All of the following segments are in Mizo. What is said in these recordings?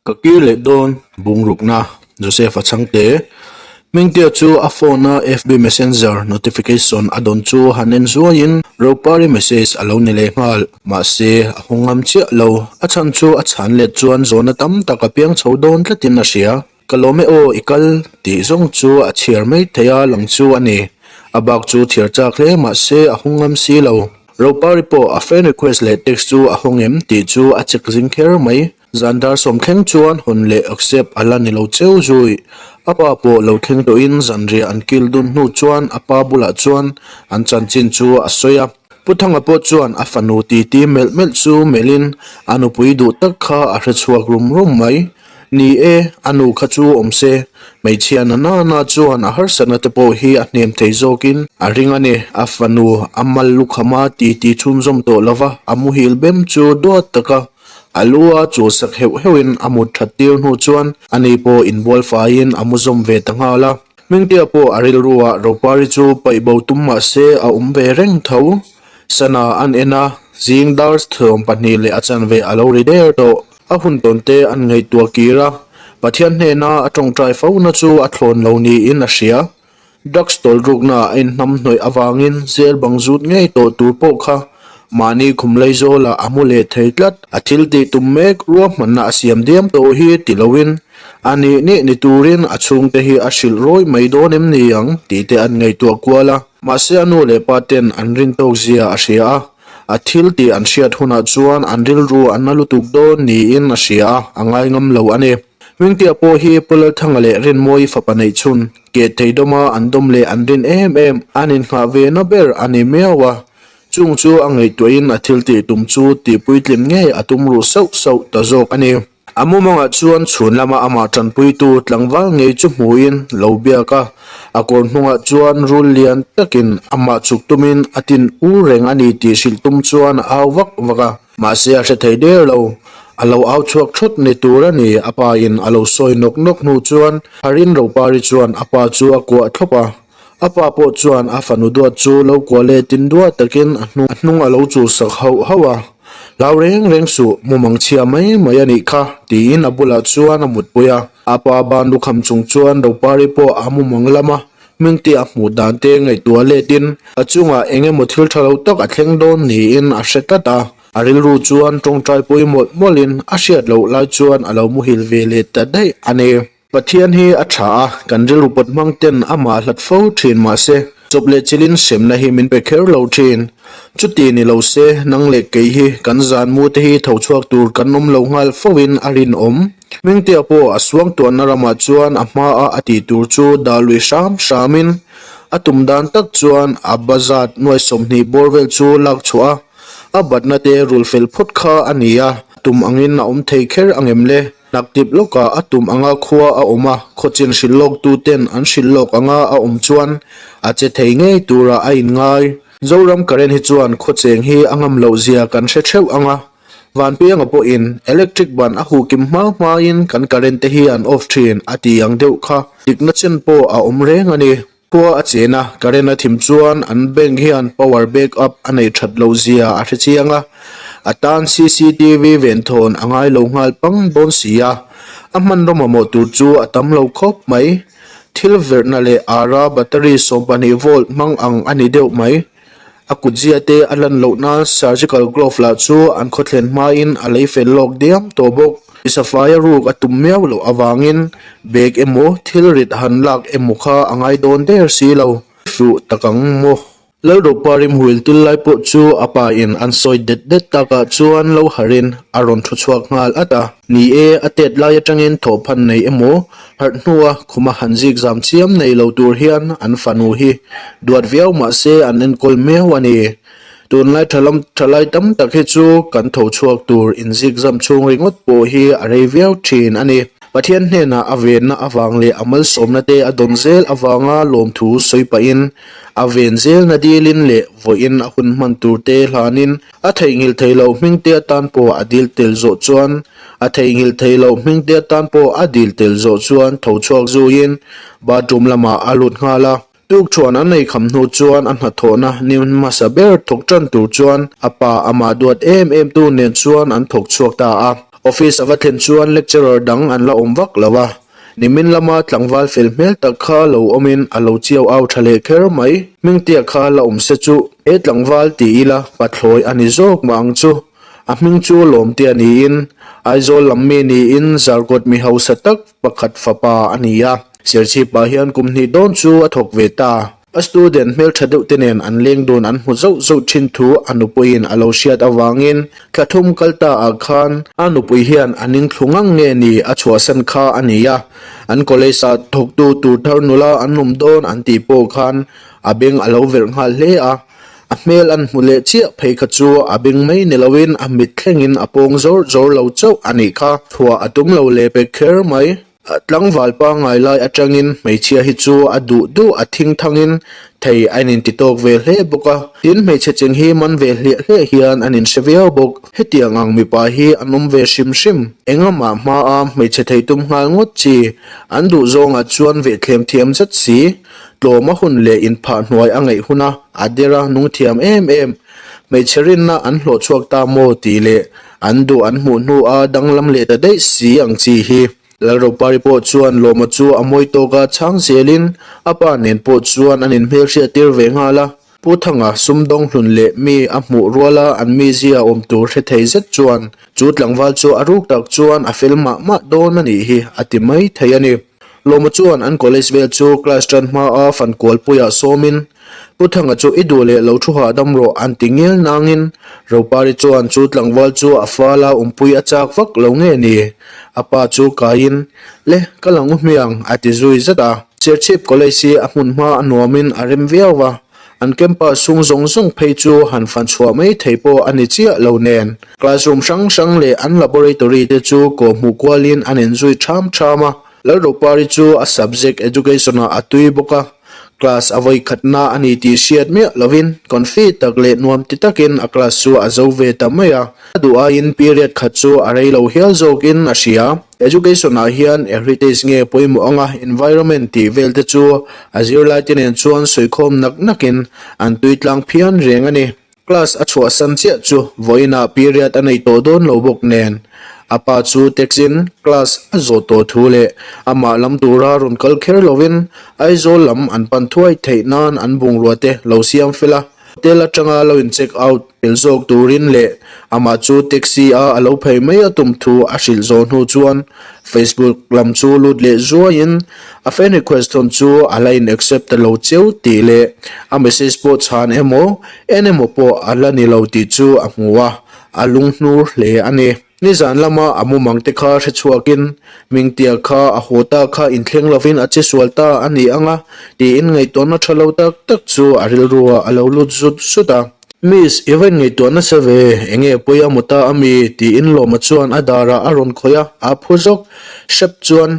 Ka kir leh dawn bungrukna Joseph-a chhangte Hmingtea chu a phone-a FB Messenger notification a dawn chu han en zuaiin Ropari message a lo ni leh nghal. Mahse, a hawng ngam chiah lo. A chhan chu a chhan let chuan zawhna tam tak a piang chho dawn tlatin a hria. Ka lawm e aw, i kal tih zawng chu a chhiar mai thei a lang chu a ni. A bak chu chhiar chak hle mahse a hawng ngam si lo. Ropari pawh a friend request leh text chu a hawng em tih chu a check zing kher mai. Zan dar sawm thleng chuan hawn leh accept a la ni lo cheu zui. A pa pawh lo thleng tawhin zanriah an kil dun hnu chuan a pa bulah chuan an chanchin chu a sawi a. Pu Thanga pawh chuan a fanu titi melh melh chu melhin a nupui duh tak kha a hre chhuak rum rum mai. Ni e, a nu kha chu awm se, hmeichhia na na na chuan a harsatna te pawh hi a hnem thei zawkin a ring a ni. A fanu a mal lukhama titi chhunzawm tawh lova a muhil bem chu duat taka A lu a chul sak heuh heuhin a mut that tir hnu chuan ani pawh inbual faiin a mu zawm ve ta nghal a. Hmingtea pawh a rilru ah Ropari chu paih bo tum mah se a awm ve reng tho. Sana an en a, zing dar thawm pahnih leh a chanve a lo ri der tawh. A hun tawn te an ngaihtuah kir a, Pathian hnena a tawngtai fo na chu a thlawn lo niin a hria. Drugs tawlrukna a inhnam hnawih avangin zel bang zut ngei tawh tur pawh kha mahni khum lei zawlah a hmu leh thei tlat. A thil tih tum mek ruahmanna a siam diam tawh hi ti loin a nih nih ni turin a chhungte hi a hrilh rawih mai dawn em ni ang tih te an ngaihtuah kual a. Mahse a nu leh pa ten an rin tawk zia a hria a, a thil tih an hriat hunah chuan an rilru a na lutuk dawn niin a hria a, a ngaingam lo a ni. Hmingtea pawh hi Pu Lalthanga leh Rinmawii fapa neih chhun, keh thei dawma an dawm leh an rin em em an innghah ve na ber a ni miau a. Chung chu a ngaihtuahin a thil tih tum chu tihpuitlim ngei a tum ruh sauh sauh ta zawk a ni. A mumangah chuan chhun lama amah tanpuitu tlangval ngei chu hmuhin lo biak a, a kawr hnungah chuan rul lian takin amah chuk tumin a tin ur reng a ni tih hrilh tum chuan a au vak vak a. Mahse a hre thei der lo. A lo au chhuak thut ni tur a ni, a pa in a lo sawi nawk nawk hnu chuan Harin Ropari chuan a pa chu a kuah thlawp a. A pa pawh chuan a fanu duat chu lo kuah letin duat takin a hnung a lo chul sak hauh hauh a. Hlau reng reng suh, mumang chhia mai mai a nih kha, tiin a bulah chuan a mutpui a. A pa ban lukham chung chuan Ropari pawh a mumang lam a, Hmingte a hmuh dan te ngaihtuah letin a chungah eng emaw thil tha lo tak a thleng dawn niin a hre tlat a. A rilru chuan tawngtai pui mawlh mawlhin a hriat loh lai chuan a lo muhil ve leh ta daih a ni. Pathian hi a tha a, kan rilru pawt hmang ten amah hlat fo thin mahse chawp leh chilin hremna hi min pe kher lo thin. Chuti ni lo se nang leh kei hi kan zan mu te hi tho chhuak tur kan awm lo nghal fo in a rinawm. Hmingtea pawh a suangtuahna ramah chuan a hmaa a tih tur chu dah lui hram hramin a tum dan tak chuan a bazat nuai 20 bawr vel chu lak chhuah a, a batna te rul fel phawt kha a ni a, tum angin a awm thei kher angem le? Naktip lawkah a tum anga khua a awm a, khawchin hrilh lawk tu ten an hrilh lawk anga a awm chuan a che thei ngei turah a inngai. Zoram current hi chuan khawcheng hi a ngam loh zia kan hre theuh anga, Vanpianga pawhin electric ban a huh kim hma hmain kan current te hi an off thin a ti ang deuh kha dikna chen pawh a awm reng a ni. Khua a chen a, current a thim chuan an bank hian power back up a neih that loh zia a hre chiang a, a tan cctv venthawn a ngai lo nghal pang dawn si a, a hmanraw mamawh tur chu a tam lo khawp mai. Thil verhna leh ara battery 12 volt hmang ang a ni deuh mai. A kutzia te a lan loh nan surgical glove lah chu an khawthlen hmain a lei fel lawk diam tawh bawk. Safaia ruk a tum miau loh avangin bag emaw thil rit han lak emaw kha a ngai dawn der si lo. Fuh tak ang maw? Lalropa rimhuil til lai pawh chu a pa in an sawi det det takah chuan lo harhin a rawn thu chhuak nghal at a. Ni e, a tet lai atangin thawhphan nei emaw, harh hnua khuma han zik zam chiam nei lo tur hian an fanu hi duat viau mah se an enkawl miau a ni. Tunlai thalam thalai tam tak hi chu kan tho chhuak tur inzik zam chhung ringawt pawh hi a rei viau thin a ni. Pathian hnenah a venna avang leh a malsawmna te a dawn zel avanga lawmthu sawi pahin a ven zelna dilin leh vawiin a hun hman tur te hlanin A theihnghilh theih loh hmingte atan pawh a dil tel zawh chuan A theihnghilh theih loh hmingte atan pawh a dil tel zawh chuan tho chhuak zuiin bathroom lamah a lut nghal a. Tukṭhuan an ei kham hnu chuan a hnathawhna ni hmasa ber thawk ṭan tur chuan a pa amah duat em em tu nen chuan an thawk chhuak ta a. Office a va thlen chuan lecturer dang an la awm vak lo a, nimin lama tlangval fel hmel tak kha lo awmin a lo chiau au tha leh kher mai. Hmingtea kha la awm se chu he tlangval ti ila pathlawi a ni zawk mah ang chu. A hming chu Lawmtea niin Aizawl lam mi niin Zarkawt mi hausa tak pakhat fapa a ni a. Serchhipah hian kum hnih dawn chu a thawk ve ta. A student hmeltha deuh te nen an leng dun an hmu zauh zauh thin thu a nupuiin a lo hriat avangin thla thum kal ta ah khan a nupui hian a ning thlu ngang nge ni a chhuahsan kha a ni a, an college ah thawktu tur thar nula an awm dawn an tih pawh khan a beng a lo verh nghal hle a, a hmel an hmu leh chiah phei kha chu a beng mai ni loin a mit thlengin a pawng zawr zawr lo chauh a nih kha, chhuah a tum lo leh pek kher mai. Tlangval pangngai lai atangin hmeichhia hi chu a duh duh a thing thangin thei a in ti tawk ve hle bawk a, tin hmeichhe cheng hi man ve hliah hliah hian an inhre viau bawk. Hetiang ang mipa hi an awm ve hrim hrim. Engamah hmaa hmeichhe thei tum nghal ngawt chi an duh zawngah chuan vehthlem thiam zet si, tlawm a hun leh inphah hnuai a ngaih huna a dera nung thiam em em hmeichhe rinna an hlawh chhuak ta maw tih leh An duh an hmuh hnu a danglam leh ta daih si ang chi hi. Lalropari pawh chuan Lawma chu a mawi tawk a chhang zelin a pa nen pawh chuan an inhmelhriat tir ve nghal a. Pu Thanga sumdawng hlun leh mi a hmuh ruala an mizia awm tur hre thei zet chuan chu tlangval chu a ruk tak chuan a fel mah mah dawn a nih hi a ti mai thei a ni. Lawma chuan an college vel chu class tan hma a fankualpuiah sawmin Pu Thanga chu i duh leh lo thu hahdam rawh an ti ngial nangin Ropari chuan chu tlangval chu a fala awmpui a chak vak lo nge ni? A pa chu kaiin, Le, ka lang u hmiang a ti zui zet a. Serchhip College hi a hmun hma a nuamin a rem viau va, an campus chhung zawng zawng phei chu han fan chhuah mai thei pawh a ni chiah lo nen. Classroom hrang hrang leh an laboratory te chu kawhhmuh kualin an inzui ṭham ṭham a. Lalropari chu a subject education ah a tui bawk a, class a vawi khatna a ni tih hriat miah lovin confi tak leh nuam ti takin a class chu a zo ve ta mai a, a duh aiin period khat chu a rei lo hial zawkin a hria. Education ah hian heritage nge pawimawh anga environment tih vel te chu a zirlai te nen chuan sawikhawm nak nakin an tui tlang phian reng a ni. Class a chhuahsan chiah chu vawiinah period a nei tawh dawn lo bawk nen a pa chu text in class a zawh tawh thu leh amah lam tura rawn kal kher lovin Aizawl lam an pan thuai theih nan an bungrua te lo siam fel a, hotel atanga lo in check out fel zawk turin leh amah chu taxi a a lo phei mai a tum thu a hrilh zawh hnu chuan Facebook lam chu lut leh zuaiin A friend request thawn chu a la in accept ta lo cheu tih leh a message pawh chhan emaw en emaw pawh a la ni lo tih chu a hmu a, a lunghnur hle a ni. Nizan lama a mumang te kha hre chhuakin Mingtia kha a haw ta kha inthleng lovin a che sual ta a ni ang a tiin ngaihtuahna tha lo tak tak chu a rilru ah a lo lut zut zut a. Miss, i va inngaihtuah nasa ve, enge pawi a maw ta a mi? tiin Lawma chuan a darah a rawn khawih a, a phu zawk. Hrep chuan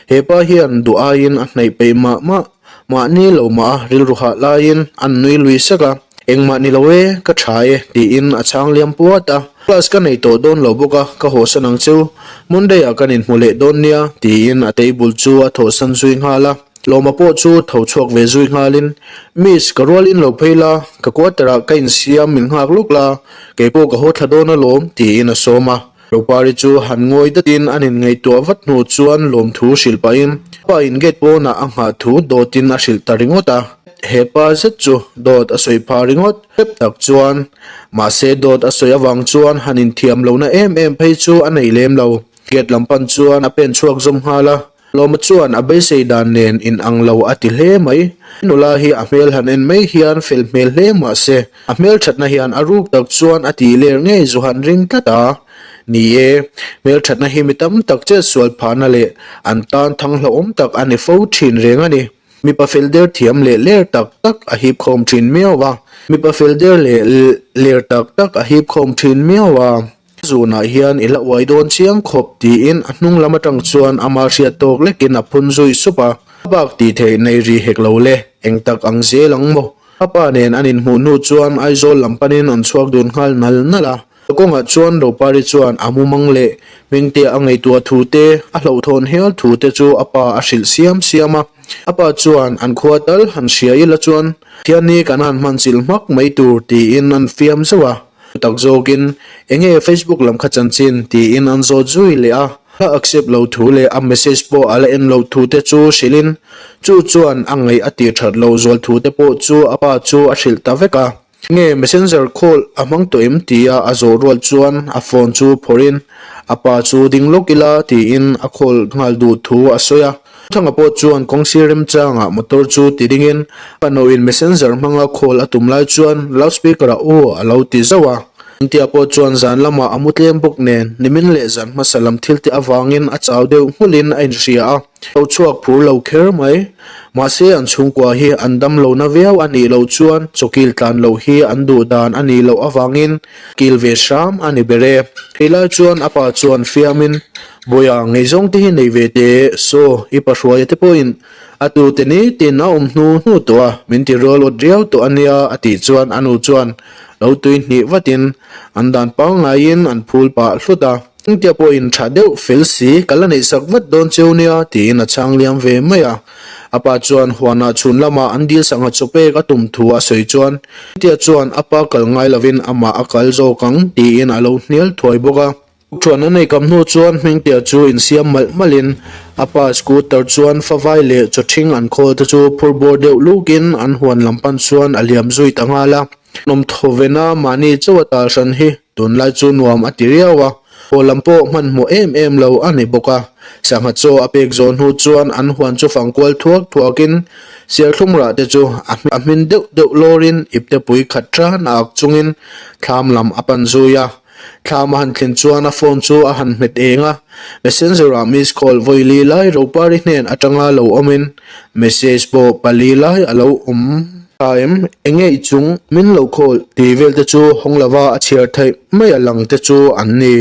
he pa hian duh aiin a hnaih peih mah mah, mahni lo mah a rilru hah laiin an nui lui sak a, Engmah ni lo e, ka tha e, tiin a chhang liam puat a. Class ka nei tawh dawn lo bawk a, ka hawhsan ang cheu, Monday ah kan inhmu leh dawn nia, tiin a table chu a thawhsan zui nghal a. Lawma pawh chu tho chhuak ve zui nghalin, Miss, ka rual in lo phei la, ka quarter ah ka insiam min nghak lawk la, keipawh ka haw thla dawn alawm, tiin a sawm a. Ropari chu han ngawi datin an inngaihtuah vat hnu chuan lawmthu hrilh pahin pa in gate pawnah a nghah thu dawtin a hrilh ta ringawt a. He pa zet chu dawt a sawi phah ringawt hrep tak chuan. Mahse dawt a sawi avang chuan han inthiam lohna em em phei chu a nei lem lo. Gate lam pan chuan a pen chhuak zawm nghal a. Lawma chuan a beisei dan nen in ang lo a ti hle mai. Nula hi a hmel han en mai hian fel hmel hle mah se, a hmel thatna hian a ruk tak chuan a tih ler ngei zu han ring tlat a. Ni e, hmel thatna hi mi tam tak chet sual phahna leh an tan thang hlauhawm tak a ni fo thin reng a ni. Mipa fel der thiam leh ler tak tak a hip khawm thin miau a. Mipa fel der leh ler tak tak a hip khawm thin miau a. Zunah hian i la uai dawn chiang khawp tiin a hnung lam atang chuan ama hriat tawk lekin a phun zui sup a. A bak tih theih nei ri hek lo le, eng tak ang zel ang maw? A pa nen an inhmuh hnu chuan Aizawl lam panin an chhuak dun nghal nal nal a. A kawngah chuan Ropari chuan a mumang leh Hmingtea a ngaihtuah thu te, a hlauhthawn hial thu te chu a pa a hrilh siam siam a. A pa chuan an khua tal han hria ila chuan Thianni kan han hman chilh hmak mai tur tiin an fiam zauh a. Thutak zawkin, Enge Facebook lam kha chanchin? tiin an zawt zui leh a. A accept lo thu leh a message pawh a la en loh thu te chu hrilhin, chu chuan a ngaih a tih that loh zual thu te pawh chu a pa chu a hrilh ta vek a. Nge messenger call a hmang tawh em tia a zawh rual chuan a phone chu phawrhin a pa chu ding lawk ila tiin a call nghal duh thu a sawi a. Thanga pawh chuan kawngsir remchangah motor chu ti dingin a noin messenger hmanga call a tum lai chuan loudspeaker ah aw a lo ti zauh a. Intia pawh chuan zan lamah a mu tlem bawk nen nimin leh zan hmasa lam thil te avangin a chau deuh nghulhin a inhria a. Lo chhuak phur lo kher mai. Mahse an chhungkua hi an dam lo na viau a nih loh chuan chawkil tlan loh hi an duh dan a nih loh avangin kil ve hram a ni ber e. Helai chuan a pa chuan fiamin, Bawiha ngaihzawng te hi nei ve teh, saw i pa hruaia te pawhin a tute nitin a awm hnu hnu tawh a, min ti rual awt riau tawh a nia a tih chuan a nu chuan lo tui hnih vatin an dan pangngaiin an phul pah hlut a. Engtia pawhin tha deuh fel si, ka la neihsak vat dawn cheu nia, tiin a chhang liam ve mai a. A pa chuan huanah chhun lamah an dil sangha chaw pek a tum thu a sawi chuan Engtia chuan a pa kal ngai lovin amah a kal zawk ang tiin a lo hnial thuai bawk a. Thuan a neih kam hnu chuan Hmingtea chu insiam malh malhin a pa scooter chuan favai leh chaw ṭhing an khawl te chu phur bawr deuh lukin an huan lam pan chuan a liam zui ta nghal a. Nawm thaw vena mahni chauh a tal hran hi Tunlai chu nuam a ti riau a, haw lam pawh hmanhmawh em em lo a ni bawk a. Sangha chaw a pek zawh hnu chuan an huan chu fang kual thuak thuakin serthlum rah te chu a hmin deuh deuh lawrin iptepui khat tan a ak chungin thlam lam a pan zui a. Thlam a han thlen chuan a phone chu a han hmet eng a, messenger ah miss call vawi li lai Ropari hnen atanga lo awmin message pawh pali lai a lo awm. Tha em? Enge i chung? Min lo call tih vel te chu hawng lova a chhiar theih mai a lang te chu an ni.